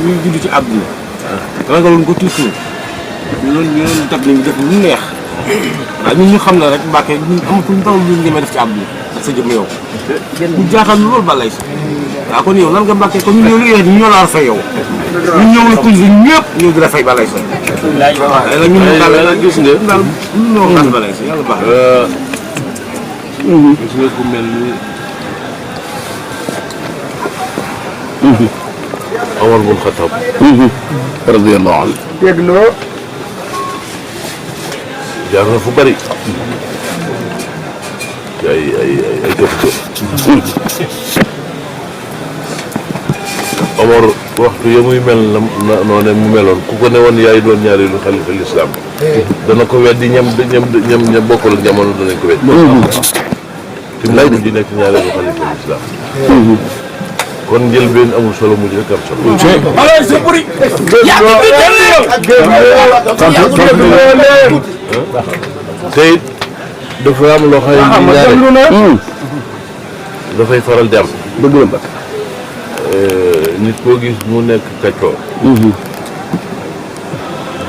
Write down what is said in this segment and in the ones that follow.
ñuy judd ci àdduna ragaloon ko tuuti ñu doon dab nañu def lu neex waaw ñun ñu xam ne rek Mbacke ñun amatul dara lu ñu ñemee def ci àdduna ak sa jëm yow ñu jaaxal loolu balay si waaw kon yow lan nga Mbacke kon ñu ñëw liggéey ñu ñoo la war a fay yow ñu ñëw la kuñ fi ñëpp ñëw di la fay balay si waaw nag ñun daal gis nga daal ñu ñoo xaas balay si yàlla baax gis nga ku mel ni Omar bun Xattaab radiyallahu anhu dégloo jaar na fu bari ay jox Omar waxtu ya muy mel na noone mu meloon ku ko ne woon yaay doon ñaareelu xalifa lislaam dana ko weddi ñam bokkul ak jamono danañ ko weddi te mu mujj nekk ñaareelu xalifa lislaam kon njëlbeen amul solo mujj rek am solo te it dafa am loo xam ne ñaare dafay faral di am dëgg la Mbacke nit koo gis mu nekk kaccoor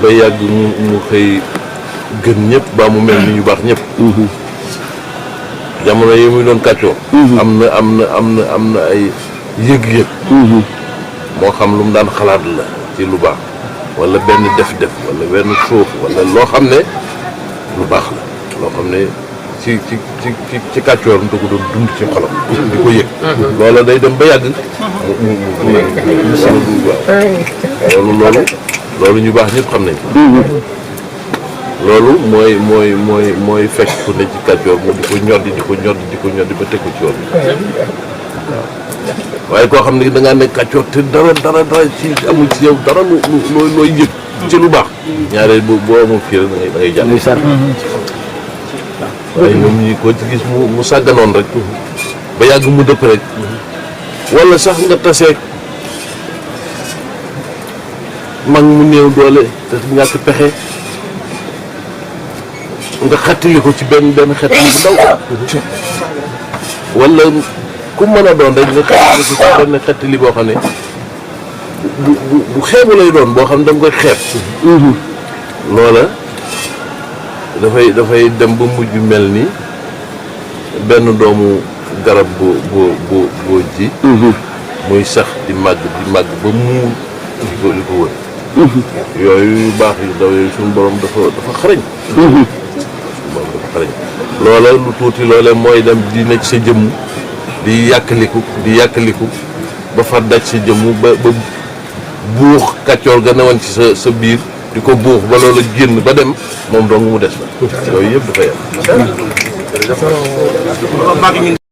ba yàgg mu xëy gën ñëpp ba mu mel ni ñu baax ñëpp jamono yi muy doon kaccoor am na ay yëg-yëg moo xam lu mu daan xalaat la ci lu baax wala benn def-def wala benn suuf wala loo xam ne lu baax la loo xam ne ci kàccoor da ko doon dund ci xolam di ko yëg loola day dem ba yàgg loolu ñu baax ñëpp xam nañ loolu mooy fekk ku ne ci kàccoor mu di ko ñoddi ba teg ko ci yoon waaw waaye koo xam ne da ngaa nekk kàccoor te dara ci amul ci yow dara looy yëg ci lu baax ñaareel boo amul fii rek da ngay jàll waaye ñoom ñi ko ci gis mu sàgganoon rek ba yàgg mu dëpp rek wala sax nga taseeg mag mu néew doole te ñàkk pexe nga xettali ko ci benn xettali bu ndaw wala ku mën a doon rek nga xettali ko ci benn xettali boo xam ne bu xeebu lay doon boo xam ne da nga koy xeeb loola dafay dem ba mujj mel ni benn doomu garab boo ji muy sax di màgg ba muur li ko wër yooyu yu baax yu daw yooyu suñu borom dafa xarañ loola lu tuuti loole mooy dem di nekk sa jëmm di yàkkaliku ba far daj sa jëmm ba buux kàccoor ga newoon ci sa biir di ko buux ba loola génn ba dem moom dong mu des la yooyu yëpp dafay am